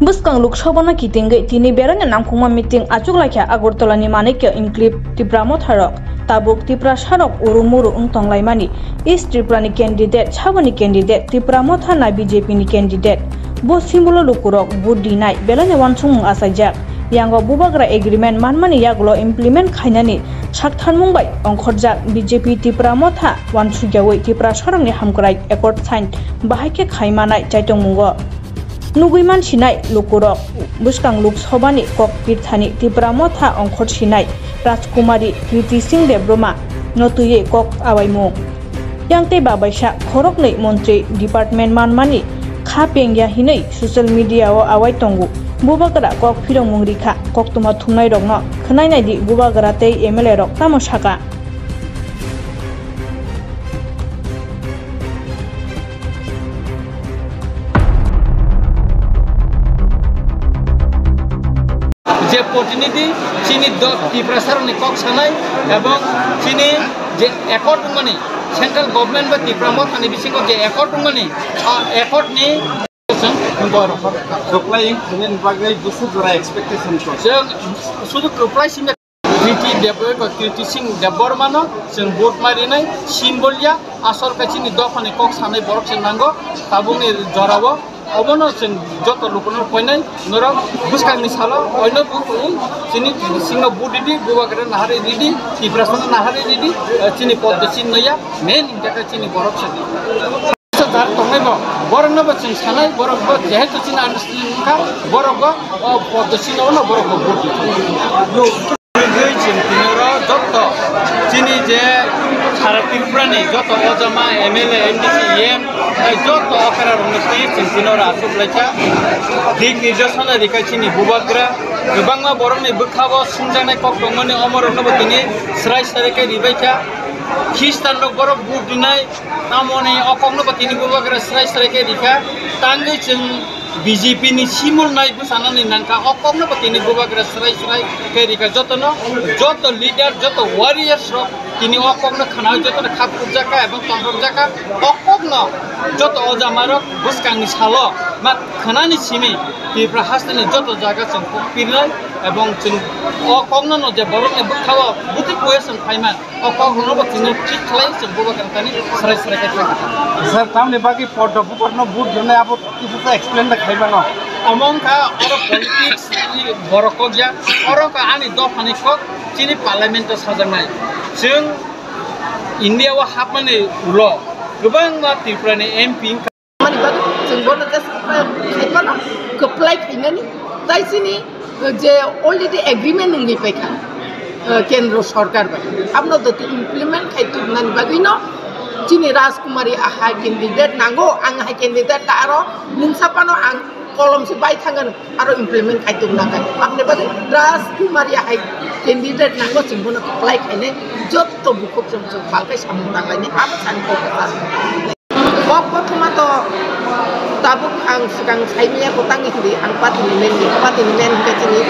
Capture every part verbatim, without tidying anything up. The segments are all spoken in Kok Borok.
Bwskang Lok Sabha no kitingwi tini beraino nangkukma meeting achuk laikha Agartala ni Manikya Enclave Tipra Motha rok. Tabuk Tiprasa rok uru muru wng tonglaimani East Tripura ni candidate, saboni candidate, Tipra Motha na B J P ni candidate. Bo simbolo lukurok vote dinai belaino wansukmung achaijak. Yango Bubagra agreement manmani yagulo implement khainani saktharmung bai ongkhorjak B J P Tipra Motha wansukyawi Tiprasa rokni hamkrai accord sign bahai khe khaimanai chaitongmungo. Nugui mansinai lukurok, bwskang Lok Sabha ni kok pirthani Tipra Motha ongkhor sinai Rajkumari Kriti Singh Debbarma no twiwi kok awaimung. Yang tei babaisa khoroknwi montri department manmani kha pengya hinwi social media o awai tongo. Bubagra kok phirokmung rikha, koktwma thumnai rokno khwnai naidi Bubagra tei M L A rok tamo saka. Je protinidhi chini do-, Tiprasarokni kok sanai ebong chini je accord wngmani central government ba Tipra Mothani bisingo je accord wngmani, ah, accord ni Kwplai wngkhainani bagwi bwswk jora expectation kho. Chwng sudu kwplai simi Kriti Debbarma, Kriti Singh Debbarmano chwng vote ma rinai symbol ya, asol khe chini dophani kok sanai borok se nango, tabukni jorao obono chwng joto lukuno koinai norok bwskangni salo oino bo chini singno vote ridi, Bubagra naharwi ridi, Tiprasano naharwi ridi, eh, chini poddo chini ya, main hingkhe chini borok se. Jar tongnai bo, borok no bo chwng sanai, borok bo jehetu chini understanding wngkha, borok bo o poddo chini ono borok bo vote rikha. Twi chwng tini oro jotto chini je sara Tripura ni jotto ojama M L A, M D C, E M, tei jotto okra rok no twi chwng tini oro achuk laikha. Dik nirdesh rikha chini Bubagra, kwbangma borok ni bwkha bo sungjaknai kok tongmani omorok no bo tini srai srai khe ribaikha. Khristan rok borok vote rinai, tamoni o kokno bo tini Bubagra srai srai khe rikha. Tangwi chwng B J P ni simul nai bwsanani nangkha, o kokno bo tini Bubagra srai srai khe rikha. Jotono, joto leader, joto warriors rok tini o kokno khwnawi jotono khak pukjakha ebong tongthokjakha. O kokno joto ojama rok bwskangni salo ma khwnani simi Tripura hasteni joto jaga chwng kok pirnai ebong chwng o kokno no je borokni bwkhao bwtwi kuya chwng phaiman. O kok rwno bo chini thik khlai chwng Bubagra thani srai srai khe thang. Sir, tamni bagwi poddo bubar no vote rwnai abo kisa sa explain da khai mano. Omo wngkha oro politics ni borok kok ya, oro wngkha ani dopha ni kok, chini parliament o sajaknai. Chwng India o hapmani ulo kwbangma Tripura ni M P wngkha. Mani bagwi chwng bono just khaipano kwplai khainani, tai chini je already agreement wngwi paikha, eh, kendro sorkar bai, abono doti implement khai tubunani bagwino chini Rajkumari ahai candidate nango, ang hai candidate ta aro mungsa phano ang kolom se bai thangano. Aro implement khai tubuna khai. Aboni bagwi Rajkumari hai candidate nango, chwng bono kwplai khainai, jotto bukhuk chwng chwng pal khai samung tanglainai, abo sani kok kwtal. Kok kothoma to tabuk ang swkang saimaya kwtangwi hwnwi ang party ni main ni, party ni main hwnkhe chini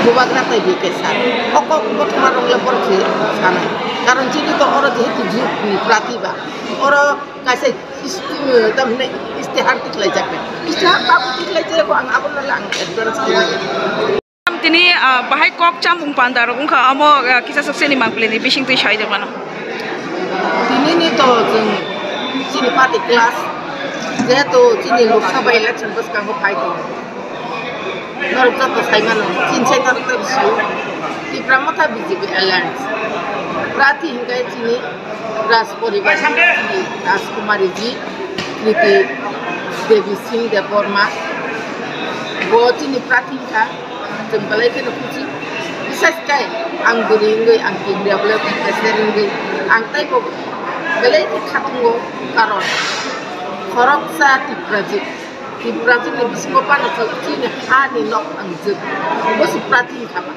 Bubagra tei B K sir. O kok kothoma rok le borok se sanai. Karon chini to oro jehetu jut ni prati ba. Oro kaisa Isti-, tamhinai istihar tiklaijak bai. Istihar tabuk tiklaijak kho, ang abono le ang advance khe. Tini, ah, bahai kok chamung panda rok wngkha, amo, ah, kisa sok seni mangpili ni bising twi sai de mano. Tini ni to chwng chini party class, jehetu chini Lok Sabha election bwskango phai tongo. Norok joto sai mano, chini sai norok tei bisi Tipra Motha B J P Alliance. Prati hinkhe chini Raj poribar, chini Rajkumari ji, Kriti Devi Singh Debbarma. Bo chini prati hinkha, chwng belai kheno khusi. Bisas kai ang bwrwi wngwi, ang Tipra belai khe president wngwi, ang tei bo belai khe khatungo, karon khoroksa Tipra ji. Tiprajwkni bisingo phano chwng chini hani nok thangjwk. Bo se prati wngkha ba.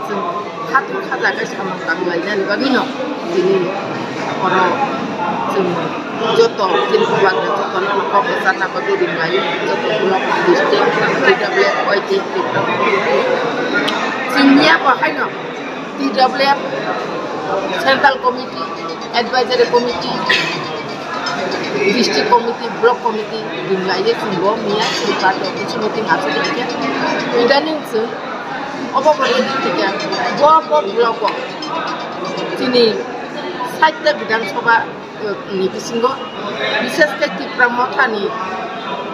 Chwng khatung khaja khe samung tanglainani bagwino tini oro chwng joto chini bubagra jotono kok kwcharna bagwi ringlaio. Joto block, district, T W F, Y T F, Tipra. Chwng miya bo haino T W F Central Committee, Advisory Committee, District committee, block committee, ding lai ye chwng bo miya chwng party office meeting aswk lai khe. Idaning chwng obo bo ready khe khe bo bo block o chini site ta Bidhan Sabha ni bisingo, bishesh khe Tipra Motha ni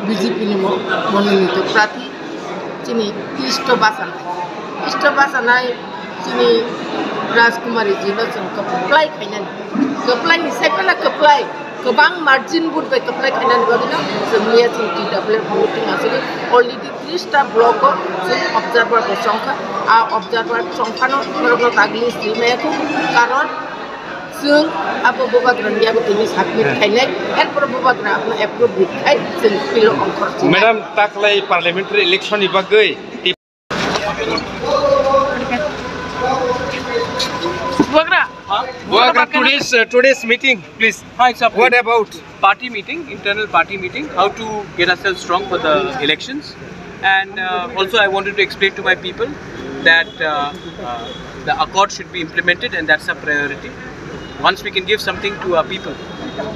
B J P ni mo-, mononito prarthi chini Isto Basanai. Isto Basanai chini Rajkumari ji no chwng kwplai khainani. Kwplai ni sai phano kwplai, kwbang margin vote bai kwplai khainani bagwi no chwng miya chwng T W F meeting aswk already tris ta block o chwng observer bo chongkha. A observer chongphano norokno tagli swi maya kho, karon chwng abo bubagra ni abo tini submit khainai, erpor bubagra abono approve ri khai chwng pilo ongkhor chwng. Madam, taklai parliamentary election ni bagwi Bubagra. Bubagra, today's, uh, today's meeting, please. Hi, sir. What about? Party meeting, internal party meeting, how to get ourselves strong for the elections. And, uh, also I wanted to explain to my people that, uh, uh, the accord should be implemented and that's a priority. Once we can give something to our people,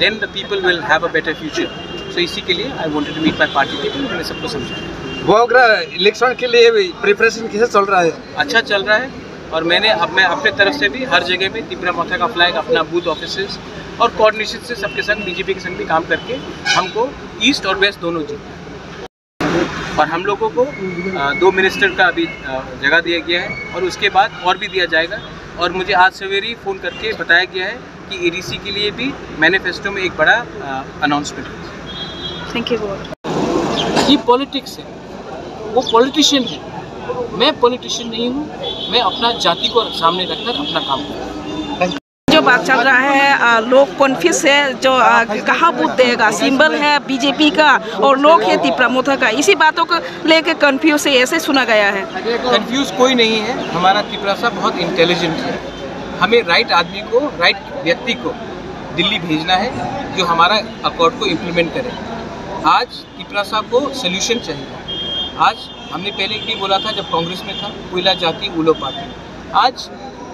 then the people will have a better future. So इसी के लिए I wanted to meet my party people, मैंने सबको समझाया। बुबाग्रा, इलेक्शन के लिए प्रिपरेशन कैसे चल रहा है? अच्छा चल रहा है। और मैंने, अब मैं अपने तरफ से भी हर जगह में तिपरा मोर्चा का फ्लैग, अपना बूथ ऑफिसेज और कोऑर्डिनेशन से सबके संग, B J P के संग भी काम करके हमको ईस्ट और वेस्ट दोनों जीतना है। और हम लोगों को, अ, दो मिनिस्टर का अभी, अ, जगह दिया गया है और उसके बाद और भी दिया जाएगा। और मुझे आज सवेरे ही फ़ोन करके बताया गया है कि A D C के लिए भी मैनिफेस्टो में एक बड़ा, अ, अनाउंसमेंट है। Thank you. ये पॉलिटिक्स है, वो पॉलिटिशियन है, मैं पॉलिटिशियन नहीं हूँ। मैं अपना जाति को सामने रखकर अपना काम करूँ। जो बात चल रहा है, अ, लोग कन्फ्यूज है, जो, अ, कहाँ वोट देगा, सिंबल है B J P का और लोग है तिपरा मोर्चा का, इसी बातों को लेके कन्फ्यूज है, ऐसे सुना गया है। कंफ्यूज कोई नहीं है, हमारा तिपरासा बहुत इंटेलिजेंट है। हमें राइट आदमी को, राइट व्यक्ति को दिल्ली भेजना है, जो हमारा अकॉर्ड को इम्प्लीमेंट करे। आज तिपरासा को सोल्यूशन चाहिए। आज हमने पहले भी बोला था, जब कांग्रेस में था, कोयला जाति उलो पार्टी। आज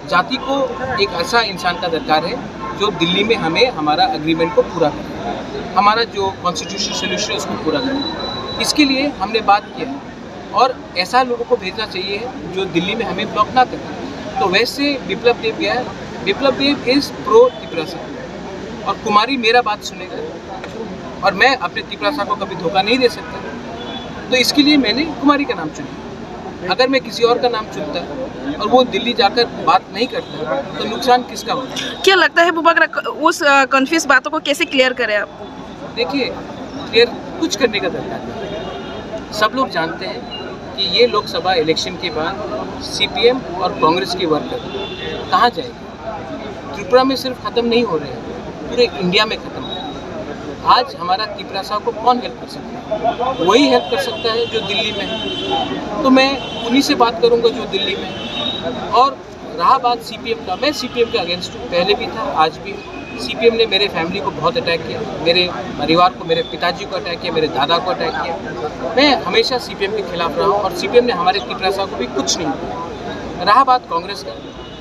जाति को एक ऐसा इंसान का दरकार है जो दिल्ली में हमें हमारा एग्रीमेंट को पूरा करे, हमारा जो कॉन्स्टिट्यूशनल सोल्यूशन है उसको पूरा करे। इसके लिए हमने बात किया है और ऐसा लोगों को भेजना चाहिए जो दिल्ली में हमें ब्लॉक ना करे। तो वैसे विप्लव देव गया है, विप्लव देव इज प्रो तिपरासा और कुमारी मेरा बात सुनेगा और मैं अपने तिपरासा को कभी धोखा नहीं दे सकता, तो इसके लिए मैंने कुमारी का नाम चुना। अगर मैं किसी और का नाम चुनता और वो दिल्ली जाकर बात नहीं करता तो नुकसान किसका होता? क्या लगता है बुबाग्रा, क-, उस, अ, कन्फ्यूज बातों को कैसे क्लियर करें आप? देखिए, क्लियर कुछ करने का दरकार नहीं। सब लोग जानते हैं कि ये लोकसभा इलेक्शन के बाद सीपीएम और कांग्रेस के वर्कर कहाँ जाएंगे। त्रिपुरा में सिर्फ खत्म नहीं हो रहे हैं, पूरे इंडिया में खत्म हो रहे हैं। आज हमारा तिपरासा को कौन हेल्प कर सकता है? वही हेल्प कर सकता है जो दिल्ली में है। तो मैं उन्हीं से बात करूंगा जो दिल्ली में है। और रहा बात सीपीएम का, मैं सीपीएम के अगेंस्ट हूँ, पहले भी था, आज भी। सीपीएम ने मेरे फैमिली को बहुत अटैक किया, मेरे परिवार को, मेरे पिताजी को अटैक किया, मेरे दादा को अटैक किया। मैं हमेशा सीपीएम के खिलाफ रहा हूँ और सीपीएम ने हमारे तिपरासा को भी कुछ नहीं किया। रहा बात कांग्रेस का,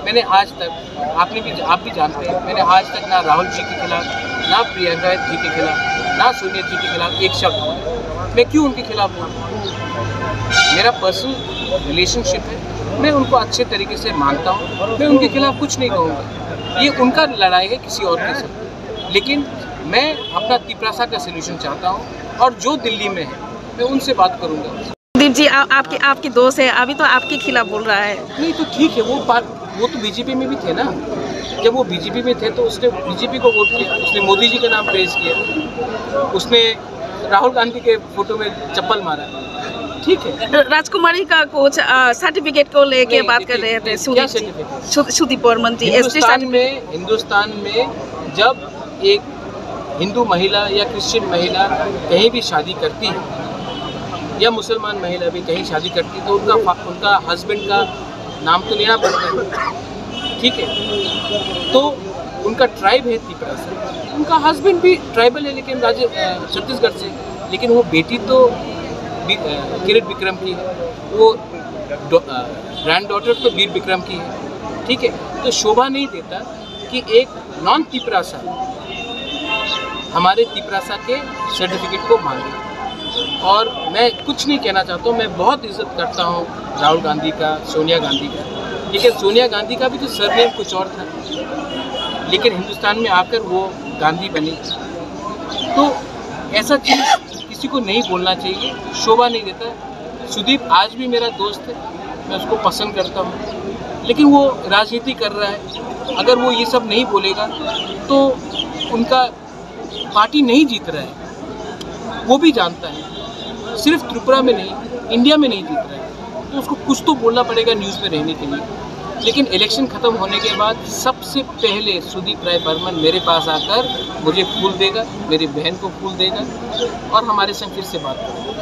मैंने आज तक, आपने भी, आप भी जानते हैं, मैंने आज तक ना राहुल जी के खिलाफ, ना प्रियंका जी के खिलाफ, ना सोनिया जी के खिलाफ एक शब्द बोला। मैं क्यों उनके खिलाफ बोलूँ? मेरा पर्सनल रिलेशनशिप है, मैं उनको अच्छे तरीके से मानता हूँ, मैं उनके खिलाफ कुछ नहीं कहूँगा। ये उनका लड़ाई है किसी और के साथ, लेकिन मैं अपना तिपरासा का सोल्यूशन चाहता हूँ और जो दिल्ली में है मैं उनसे बात करूँगा। दीप जी, आ, आपके, आपके दोस्त है, अभी तो आपके खिलाफ बोल रहा है। नहीं तो ठीक है, वो पार-, वो तो बीजेपी में भी थे ना। जब वो बीजेपी में थे तो उसने बीजेपी को वोट किया, उसने मोदी जी का नाम प्रेज किया, उसने राहुल गांधी के फोटो में चप्पल मारा, ठीक है। र-, राजकुमारी का कुछ, अ, सर्टिफिकेट को लेके नहीं, बात कर देखिए, रहे थे, क्या सुदीप जी। सर्टिफिकेट? सु-, सुदीप बर्मन जी, एसटी हिंदुस्तान सर्टिफिकेट। में, हिंदुस्तान में जब एक हिंदू महिला या क्रिश्चियन महिला कहीं भी शादी करती है या मुसलमान महिला भी कहीं शादी करती है तो उनका फा-, उनका हस्बैंड का नाम तो लेना पड़ता है, ठीक है? तो उनका ट्राइब है तिपरासा, उनका हस्बैंड भी ट्राइबल है लेकिन राज-, अ, छत्तीसगढ़ से, लेकिन वो बेटी तो बि-, अ, किरण विक्रम की है, वो डॉ-, अ, ग्रैंड डॉटर तो वीर विक्रम की है, ठीक है? तो शोभा नहीं देता कि एक नॉन तिपरासा हमारे तिपरासा के सर्टिफिकेट को मांगे। और मैं कुछ नहीं कहना चाहता हूँ, मैं बहुत इज्जत करता हूँ राहुल गांधी का, सोनिया गांधी का, लेकिन सोनिया गांधी का भी तो सरनेम कुछ और था, लेकिन हिंदुस्तान में आकर वो गांधी बनी। तो ऐसा चीज़ किसी को नहीं बोलना चाहिए, शोभा नहीं देता। सुदीप आज भी मेरा दोस्त है, मैं उसको पसंद करता हूँ, लेकिन वो राजनीति कर रहा है। अगर वो ये सब नहीं बोलेगा तो उनका पार्टी नहीं जीत रहा है, वो भी जानता है। सिर्फ त्रिपुरा में नहीं, इंडिया में नहीं जीत रहा है, तो उसको कुछ तो बोलना पड़ेगा न्यूज़ में रहने के लिए। लेकिन इलेक्शन ख़त्म होने के बाद सबसे पहले सुदीप राय बर्मन मेरे पास आकर मुझे फूल देगा, मेरी बहन को फूल देगा और हमारे संग फिर से बात करेगा।